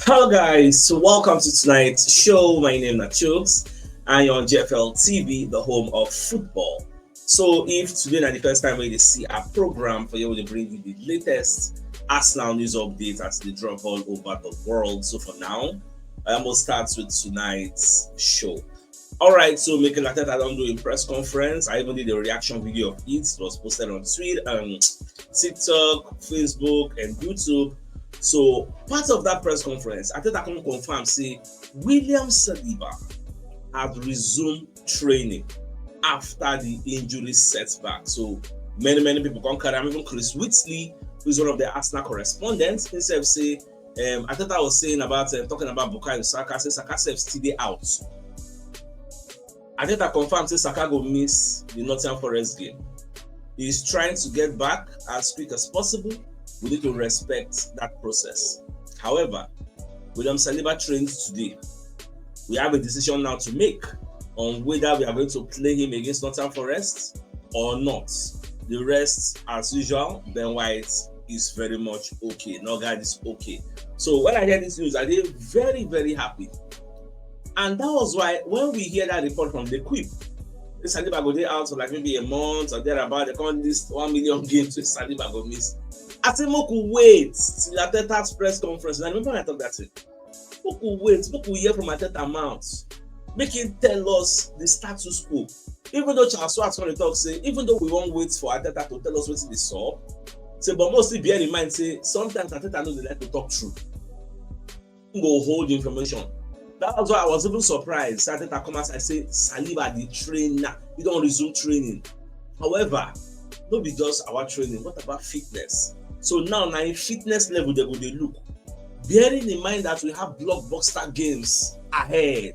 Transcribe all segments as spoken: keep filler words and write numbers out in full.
Hello guys, so welcome to tonight's show. My name is Chooks and you're on G F L T V, the home of football. So if today na the first time wey you dey see our program, for here we dey bring you the latest Arsenal news updates as they drop all over the world. So for now, I almost start with tonight's show. All right, so Mikel Arteta don do a press conference. I even did a reaction video of it. It was posted on Twitter, um, TikTok, Facebook, and YouTube. So part of that press conference, Arteta come confirm say William Saliba has resumed training after the injury setback. So many, many people come carry am. Even Chris Whitley, who is one of the Arsenal correspondents, himself say, um, Arteta was saying about, uh, talking about Bukayo Saka, say Saka sef still dey out. Arteta confirm say Saka go miss the Nottingham Forest game. He is trying to get back as quick as possible. We need to respect that process. However, William Saliba trained today. We have a decision now to make on whether we are going to play him against Nottingham Forest or not. The rest, as usual, Ben White is very much okay. Nogaard is okay. So when I hear this news, I dey very, very happy. And that was why when we hear that report from L'Equipe, say Saliba go dey out for like maybe a month or thereabout, they come list one million games wey Saliba go miss. I say make we wait till Arteta's press conference. And I remember when I talk that thing. Make we wait, make we hear from Arteta mouth. Make him tell us the status quo. Even though Charles Schwarz come dey talk say, even though we wan wait for Arteta to tell us wetin dey sup, say, but make we still bear in mind say sometimes Arteta no dey like to talk true. He go hold the information. That was why I was even surprised say Arteta come outside say Saliba, the trainer, he don resume training. However, no be just our training. What about fitness? So now na him fitness level they go dey look. Bearing in mind that we have blockbuster games ahead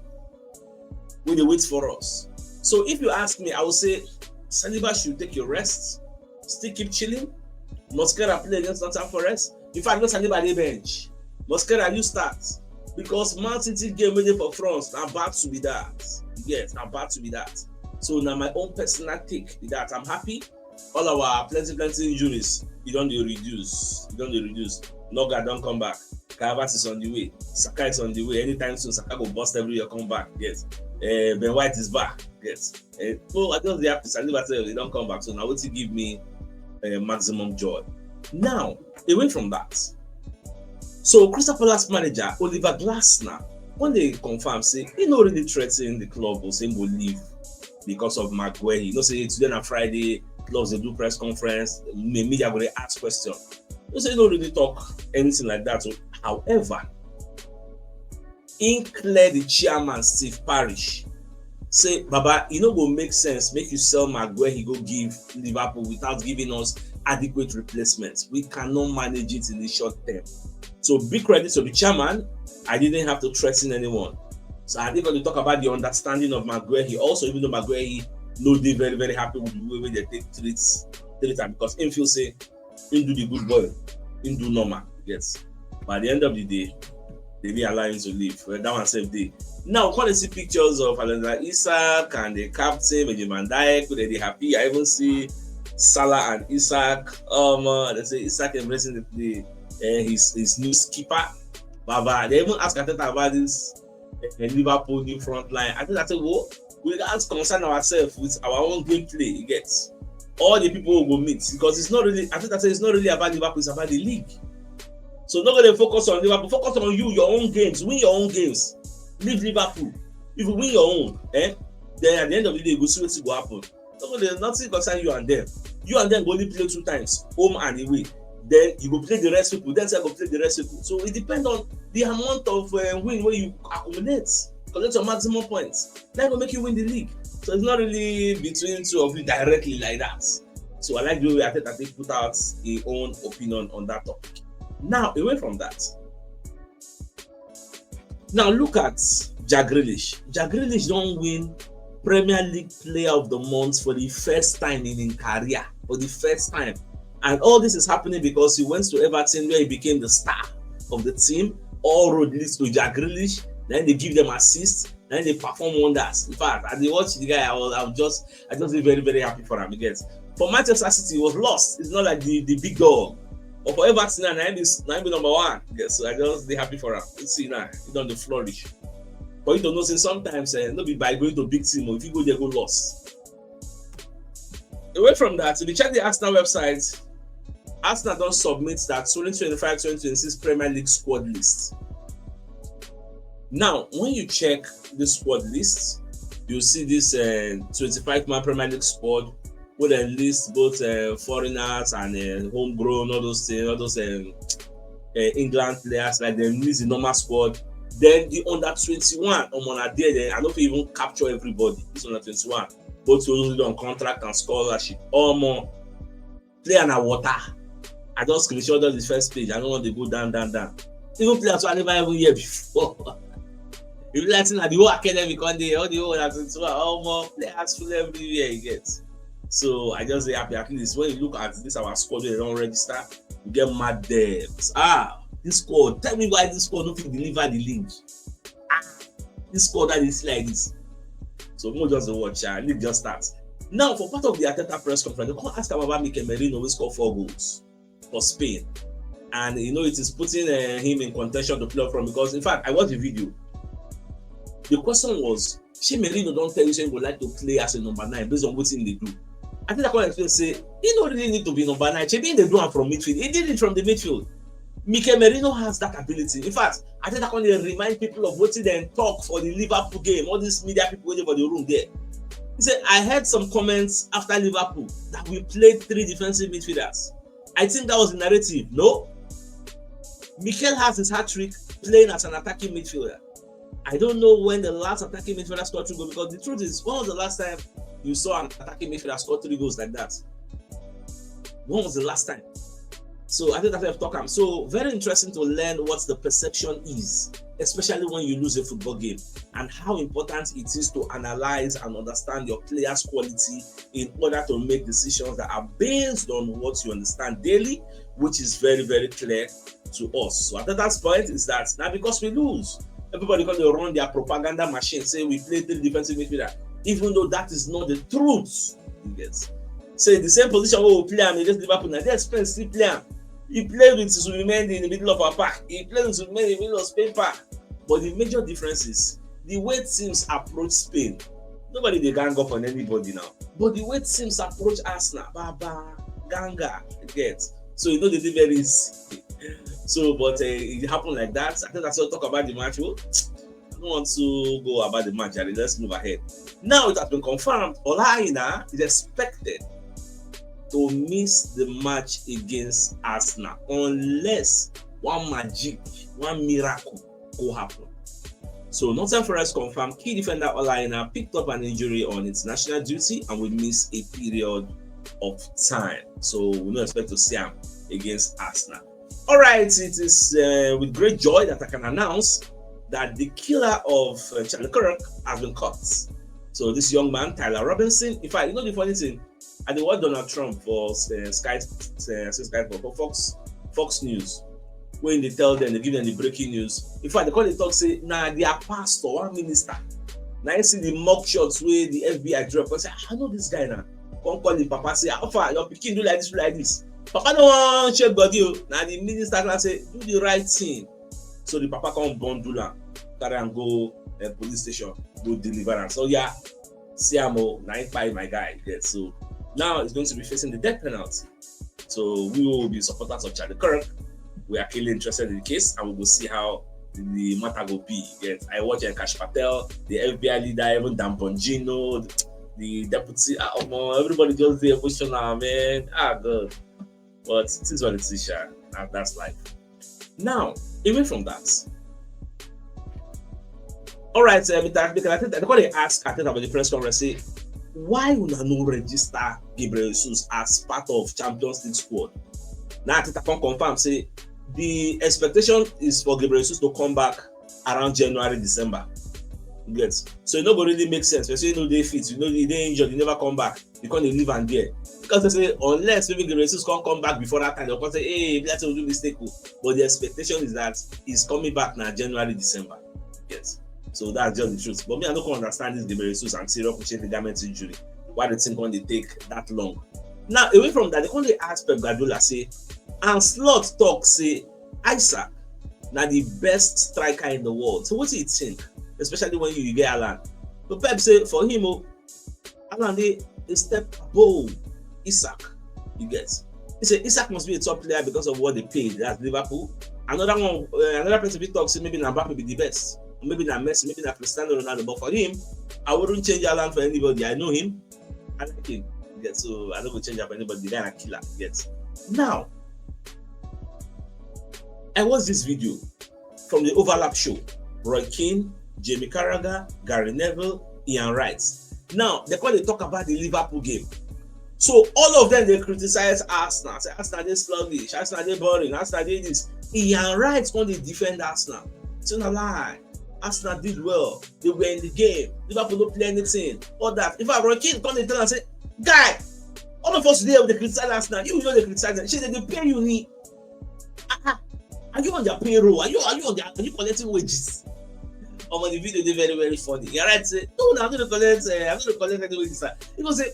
wey dey wait for us. So if you ask me, I would say Saliba should take your rest, still keep chilling. Mosquera play against Nottingham Forest. In fact, make Saliba dey bench. Mosquera, you start. Because Man City game wey dey for front, na bad to be that. Yes, na bad to be that. So na my own personal take be that. I'm happy. All our plenty, plenty injuries, e don dey reduce. E don dey reduce. Nogaard don come back. Kai Havertz is on the way. Saka is on the way. Anytime soon, Saka go burst every year, come back. Yes. Uh, Ben White is back. Yes. Uh, so I just dey happy. Saliba sef, he don come back. So na wetin give me, uh, maximum joy. Now, away from that, so Crystal Palace manager Oliver Glasner, when they confirm say he no really threaten the club or say he go leave because of Maguire. You know say today na Friday, clubs dey do press conference, me- media go dey ask question. You say he no really talk anything like that. So, however, he clear the chairman Steve Parish say, Baba, e no go make sense make you sell Maguire, he go give Liverpool without giving us adequate replacement. We cannot manage it in the short term. So big credit to the chairman. I didn't have to threaten anyone. So I didn't even talk about the understanding of Maguire. He also, even though Maguire, he no dey very, very happy with the way wey they take treat treat am, because him feel say him do the good boy, him do normal. Yes. But at the end of the day, they didn't allow him to leave. Well, that one sef dey. Now, come dey see pictures of Alexander Isak and the captain, Virgil van Dijk, wey dey happy. I even see Salah and Isak. Um, uh, they say Isak embracing the, the uh, his his new skipper, Baba. They even ask Arteta about this uh, Liverpool new front line. I think I said, well, we gats concern ourselves with our own gameplay. You get all the people we go meet, because it's not really, I think I said it's not really about Liverpool, it's about the league. So no go dey focus on Liverpool, focus on you, your own games, win your own games, leave Liverpool. If you win your own, eh, then at the end of the day, you go see wetin go happen. No go dey, nothing concern you and them. You and them go only play two times, home and away. Then you go play the rest people. Then sef go play the rest people. So it depends on the amount of uh, win wey you accumulate, collect your maximum points. That go make you win the league. So it's not really between two of you directly like that. So I like the way Arteta take put out his own opinion on that topic. Now, away from that, now look at Jack Grealish. Jack Grealish don win Premier League Player of the Month for the first time in his career, for the first time. And all this is happening because he went to Everton, where he became the star of the team. All road leads to Jack Grealish. Then they give them assists. Then they perform wonders. In fact, as they watch the guy, I was, I was just, I just be very, very happy for him. Because for Manchester City, he was lost. It's not like the, the big dog. But for Everton now, na him be, na him be number one. Yeah, so I just dey happy for am. You see now, he don dey flourish. For you to know say sometimes, eh, no be by going to big team, if you go there, go lost. Away from that, if you check the Arsenal website, Arsenal don submit that twenty twenty-five twenty twenty-six Premier League squad list. Now, when you check the squad list, you see this uh, twenty-five man Premier League squad, where they list both uh, foreigners and uh, homegrown, all those things, all those um, uh, England players, like they list the normal squad. Then the under twenty-one, um, on there, then I don't even capture everybody. This under twenty-one, both those on contract and scholarship. Um, player na water. I don screenshot all the first page. I don't want to go down, down, down. Even players who I never even hear before. If you like, na the whole academy come dey, all the whole that is all more players full everywhere you get. So I just dey happy at least when you look at this our squad wey don register, we get mad depth. Ah, this squad. Tell me why this squad no fit deliver the league. Ah, this squad that is like this. So we just dey watch. Uh, league just start. Now, for part of the Arteta press conference, they come ask am about Mikel Merino, who scored four goals for Spain. And you know, it is putting uh, him in contention to play from, because in fact, I watched the video. The question was, shey Merino don tell you say he would like to play as a number nine based on what he dey do? I think I can explain say he no really need to be number nine. Shebi he dey do am from midfield. He did it from the midfield. Mikel Merino has that ability. In fact, I think I can remind people of what he then talk for the Liverpool game. All these media people waiting for the room there. He said, I heard some comments after Liverpool that we played three defensive midfielders. I think that was the narrative. No? Mikel has his hat trick playing as an attacking midfielder. I don't know when the last attacking midfielder scored two goals, because the truth is, when was the last time you saw an attacking midfielder score three goals like that? When was the last time? So I think that's what I've talked. So very interesting to learn what the perception is, especially when you lose a football game, and how important it is to analyze and understand your players' quality in order to make decisions that are based on what you understand daily, which is very, very clear to us. So Arteta's point is that now because we lose, everybody come dey run their propaganda machine, say we play three defensive midfielder, even though that is not the truth. You get? Say the same position wey we play am against Liverpool, na there Spence still play am. He played with Zubimendi in the middle of our park. He played with Zubimendi in the middle of Spain park. But the major difference is the way teams approach Spain. Nobody dey gang up on anybody now. But the way teams approach Arsenal, baba, ganga, get. So you know they dey very easy. So, but uh, it happened like that. I think that's all talk about the match. Oh, I don't want to go about the match, Jare. Let's move ahead. Now it has been confirmed, Ola Aina is expected to miss the match against Arsenal unless one magic, one miracle go happen. So Nottingham Forest confirmed key defender Ola Aina picked up an injury on international duty and will miss a period of time. So we no expect to see am against Arsenal. All right, it is uh, with great joy that I can announce that the killer of uh, Charlie Kirk has been caught. So this young man, Tyler Robinson, in fact, you know the funny thing, I dey watch Donald Trump for uh, Sky, uh, Sky for, for Fox, Fox News. When they tell them, they give them the breaking news. In fact, they call the talk say, nah, their pastor, one minister. Now you see the mock shots where the F B I drop. I say, I know this guy now. Come call the papa, say, how far your pikin do like this, do like this. Papa no wan check body o. Now the minister can say, do the right thing. So the papa come bundle am, carry am go uh, police station, go deliver am. So yeah, see am o, na him kpai my guy. Yes, so now he's going to be facing the death penalty. So we will be supporters of Charlie Kirk. We are keenly interested in the case, and we will see how the matter go be. Yes, I watch uh, Kash Patel, the F B I leader, even Dan Bongino, the deputy. Ah, omo, everybody just dey emotional, man. Ah, God. But it is what it is, sha. That, that's life. Now, away from that, all right, uh, Mister Abdul, I think they call they ask Arteta for the press conference, say, why una no register Gabriel Jesus as part of Champions League squad? Now Arteta can confirm, say, the expectation is for Gabriel Jesus to come back around January, December. You get? So it no go really make sense. Person no dey fit, you know, he dey injured, he never come back. You can't leave am there. Because they say, unless maybe Gabriel Jesus can't come back before that time, they'll come say, hey, that's a do mistake. Oh. But the expectation is that he's coming back now, January, December. Yes. So that's just the truth. But me, I don't understand this Gabriel Jesus and serious cruciate ligament injury. Why the thing can they take that long? Now, away from that, they only ask Pep Guardiola, say, And Slot talk say Isak na the best striker in the world. So what do you think, especially when you, you get Haaland? So Pep say for him, oh, Haaland dey a step above Isak. You get? He say Isak must be a top player because of what they paid. That's Liverpool. Another one, uh, another person we talk say maybe na Mbappe be the best, maybe na Messi, maybe na Cristiano Ronaldo. But for him, I wouldn't change Haaland for anybody. I know him. I like him. Yeah, so I don't go change up anybody. The guy na killer. Yes. Now, I watched this video from the Overlap show. Roy Keane, Jamie Carragher, Gary Neville, Ian Wright. Now, they call they talk about the Liverpool game. So all of them they criticize Arsenal. Say Arsenal dey sluggish, Arsenal dey boring, Arsenal dey this. Ian Wright come dey defend Arsenal. Say na lie. Arsenal did well. They were in the game. Liverpool no play anything. All that. In fact, Roy Keane come dey tell am say, guy, all of us today we dey criticize Arsenal. You no dey criticize them. Shey dem dey pay you ni? Ah, ah. Are you on their payroll? Are you are you on their are you collecting wages? Omo, the video dey very very funny. You're right. Say no, no, I'm gonna collect. Uh, I'm gonna collect any wages, sir. He go say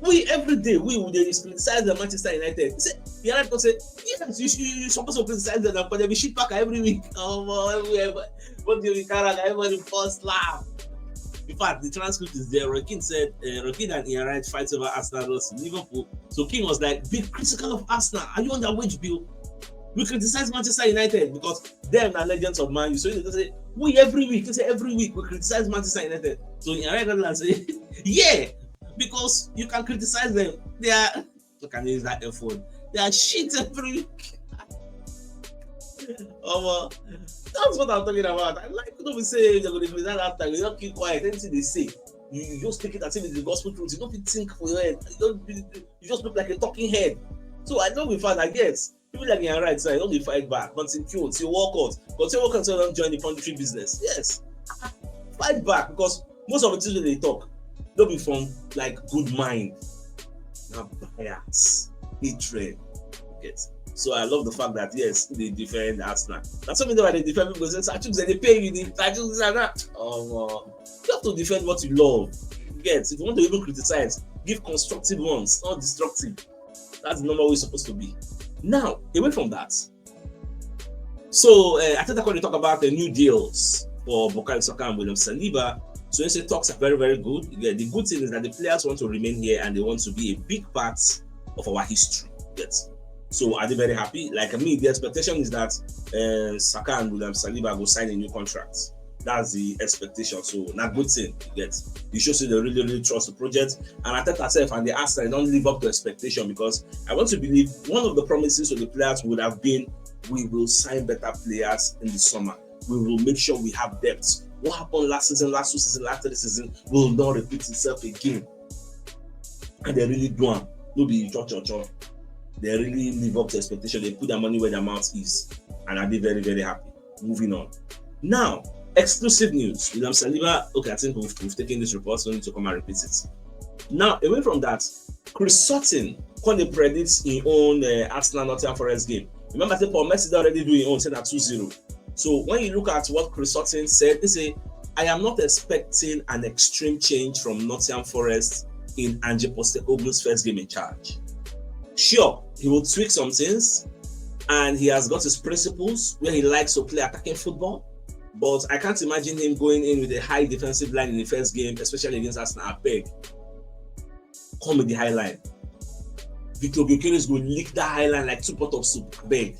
we every day we would dey criticize the Manchester United. He say you're right. Go say yes, you you you supposed to criticize them, but they be shit packer every week. Omo, everywhere. But the Carragher, everybody first laugh. In fact, the transcript is there. Roy Keane said, uh, Roy Keane and Ian Wright fight over Arsenal loss to Liverpool. So Keane was like, be critical of Arsenal. Are you on their wage bill? We criticize Manchester United because them are legends of Man U. So they say, we every week, they say every week we criticize Manchester United. So Ian Wright and say, yeah, because you can criticize them. They are, look at this, that F one. They are shit every week. Omo, that's what I'm talking about. I like to be say they're gonna be that after you don't keep quiet. Anything they say, you, you just take it as if it's the gospel truth. You don't think for your head. You don't. You just look like a talking head. So I know we found, I guess. People like Ian Wright say, don't be fight back. Continue, see work out. Continue work out so don't join the punditry business. Yes. Fight back because most of the things wey they talk no be from like good mind. Na bias, hatred. Yes. So I love the fact that yes, they defend Arsenal. That's something that they defend people say, Sachuk, they pay you, the Sachuk, this and that. Oh, you have to defend what you love. Yes, if you want to even criticize, give constructive ones, not destructive. That's the normal way it's supposed to be. Now, away from that, so uh, Arteta come dey talk about the new deals for Bukayo Saka and William Saliba. So he say talks are very, very good. Yeah, the good thing is that the players want to remain here and they want to be a big part of our history. Yes. So are they very happy? Like me, the expectation is that uh, Saka and William Saliba go sign a new contract. That's the expectation. So na good thing you get. You should see they really, really trust the project. And Arteta self and the Arsenal don't live up to expectation because I want to believe one of the promises to the players would have been we will sign better players in the summer. We will make sure we have depth. What happened last season, last two seasons, last three seasons will not repeat itself again. And they really do am. No be cho cho cho. They really live up to expectation. They put their money where their mouth is. And I be very, very happy. Moving on. Now, exclusive news. William Saliba, okay, I think we've, we've taken this report, so we need to come and repeat it. Now, away from that, Chris Sutton come dey predict his own uh, Arsenal Nottingham Forest game. Remember, say Paul Merson already do his own, say that two zero. So when you look at what Chris Sutton said, he say, I am not expecting an extreme change from Nottingham Forest in Ange Postecoglou's first game in charge. Sure, he will tweak some things, and he has got his principles where he likes to play attacking football. But I can't imagine him going in with a high defensive line in the first game, especially against Arsenal. I beg. Come with the high line. Victor Gyökeres go lick that high line like two pot of soup. I beg.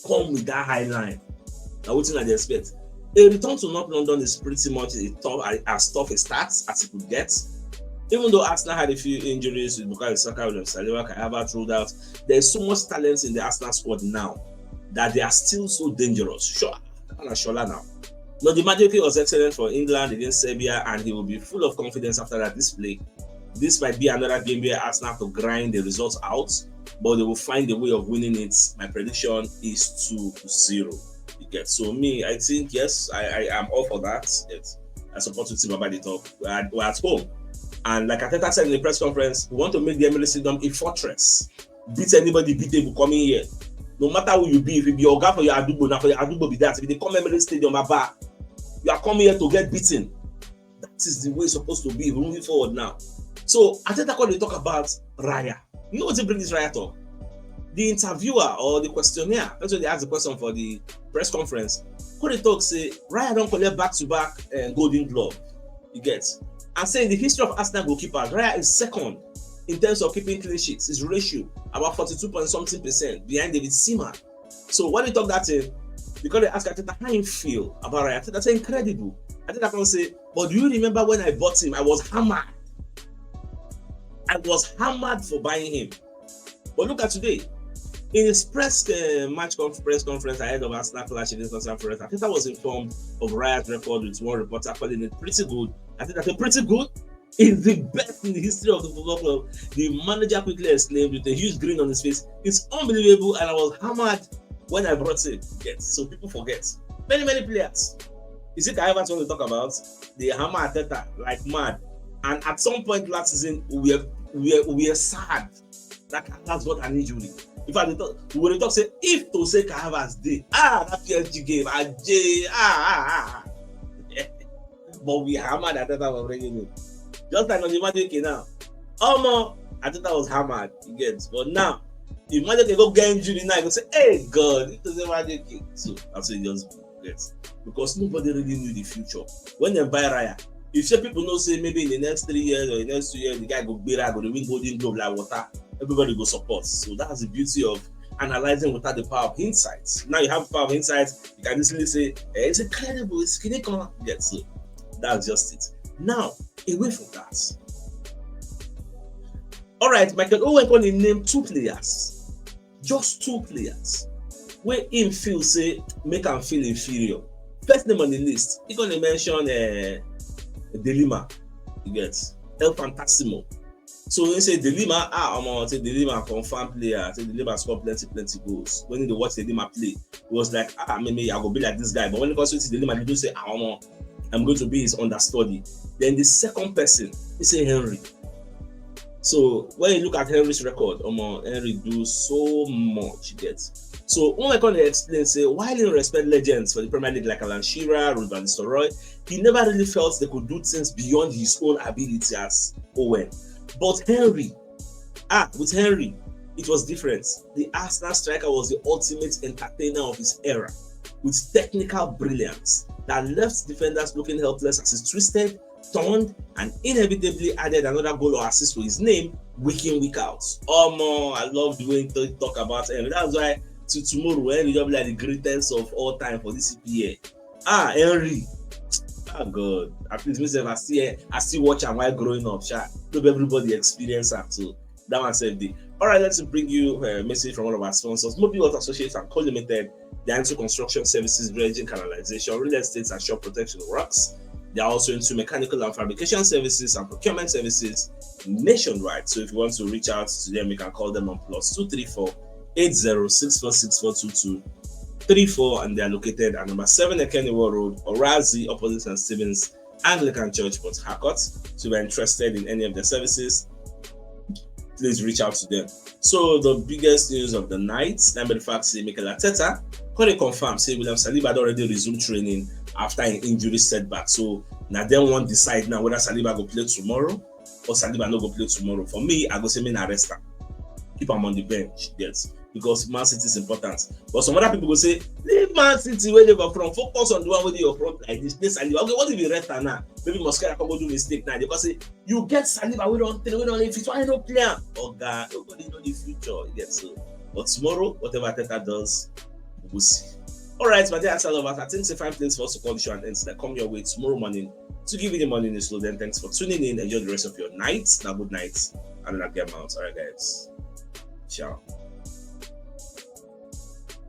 Come with that high line. Now, what I dey expect? A return to North London is pretty much a tough, as tough a start as it could get. Even though Arsenal had a few injuries with Bukayo Saka, William Saliba, Kai Havertz ruled out, there's so much talent in the Arsenal squad now that they are still so dangerous. Sure, Shola now. Now, the Madueke was excellent for England against Serbia, and he will be full of confidence after that display. This might be another game where Arsenal have to grind the results out, but they will find a way of winning it. My prediction is two zero. You get? So me, I think yes, I, I am all for that. Yes. I support the team about the top. We're at, we're at home. And like Arteta said in the press conference, we want to make the Emirates Stadium a fortress. Beat anybody beatable coming here. No matter who you be, if you be oga for your adugbo, na for your adugbo be that. If they come Emirates Stadium, baba, you are coming here to get beaten. That is the way it's supposed to be moving forward now. So Arteta come dey talk about Raya. You know what bring this Raya talk? the interviewer or the questionnaire, that's when they ask the question for the press conference, could they talk say Raya don collect back to back uh, Golden Glove? You get, and say in the history of Arsenal goalkeepers, Raya is second in terms of keeping clean sheets. His ratio about forty-two point something percent behind David Seaman. So when they talk that thing, because they ask Arteta how he feel about Raya, Arteta say incredible. Arteta can say, but do you remember when I bought him? I was hammered. I was hammered for buying him. But look at today. In his press uh, match conf- press conference ahead of Arsenal clash against Nottingham Forest, Arteta was informed of Raya's record with one reporter calling it pretty good. I think that's a pretty good. It's the best in the history of the football club. The manager quickly exclaimed with a huge grin on his face, it's unbelievable, and I was hammered when I brought it. Yes, so people forget. Many, many players. Is it Kai Havertz we talk about? They hammer Arteta like mad. And at some point last season, we were, we were, we were sad that Kai Havertz got an injury. In fact, they talk, we will talk say if to say Kai Havertz dey, ah, that P S G game, ah, J, ah, ah, ah. But we hammered Arteta for bringing him. Just like on the Madueke now. Omo, Arteta was hammered, you get. But now, if Madueke go get injury now, you go say, hey, God, it doesn't Madueke. So, that's what you just get. Because nobody really knew the future. When they buy Raya, if say people know say maybe in the next three years or the next two years, the guy go gbera, go dey win Golden Glove like water, everybody go support. So that's the beauty of analyzing without the power of hindsight. Now you have the power of hindsight, you can easily say, eh, it's incredible, it's clinical. Yes, so that's just it. Now, away from that. All right, Michael Owen gonna name two players, just two players, where him feel say make am feel inferior. First name on the list, he gonna mention uh, De Lima. You get El Fantasimo. So he say De Lima, ah, I'm on say De Lima confirm player. Say De Lima score plenty, plenty goals. When they watch De Lima play, it was like, ah, maybe I go be like this guy. But when it comes to De Lima, they do say, ah, I'm, on, I'm going to be his understudy. Then the second person, he say Henry. So when you look at Henry's record, um, Henry do so much, you get. So when I come to explain, say why didn't respect legends for the Premier League like Alan Shearer, Ruud van Nistelrooy, he never really felt they could do things beyond his own ability as Owen. But Henry, ah, with Henry, it was different. The Arsenal striker was the ultimate entertainer of his era, with technical brilliance that left defenders looking helpless as he twisted, turned, and inevitably added another goal or assist to his name week in, week out. Oh, more, I love the way he talk about Henry. That's why to tomorrow, Henry will be like the greatest of all time for this C P A. Ah, Henry. Ah, God. At least myself, I see, I see watch and while growing up, sha. Not everybody experience that too. That one said the. All right, let's bring you a message from one of our sponsors, Mobile Water Associates and Co Limited. They are into construction services, dredging, canalization, real estate, and shore protection works. They are also into mechanical and fabrication services and procurement services nationwide. So if you want to reach out to them, you can call them on plus two three four eight zero six four six four two two three four, and they are located at number seven Ekeniwo Road, Orazi, opposite St. Stephen's Anglican Church, Port Harcourt. So if you're interested in any of their services, please reach out to them. So the biggest news of the night, number the fact say Mikel Arteta, can they confirm say William Saliba had already resumed training after an injury setback. So now they want decide now whether Saliba go play tomorrow or Saliba no go play tomorrow. For me, I go say me na rest am. Keep am on the bench, yes, because Man City is important. But some other people go say, leave Man City where they go from, focus on the one with your front like this. This Saliba. Okay, what if you rest am now? Maybe Mosquera come go do mistake now. They go say, you get Saliba, we don't think, we don't if it's why no play am. Oga, nobody know the future. Yes, so. But tomorrow, whatever Arteta does, we'll see. All right, my dear Arsenal lovers, I think it's a fine place for us to call the show and end. That come your way tomorrow morning to give you the morning news. So then, thanks for tuning in. Enjoy the rest of your night. Now, good night, and then I'll get out. All right, guys. Ciao.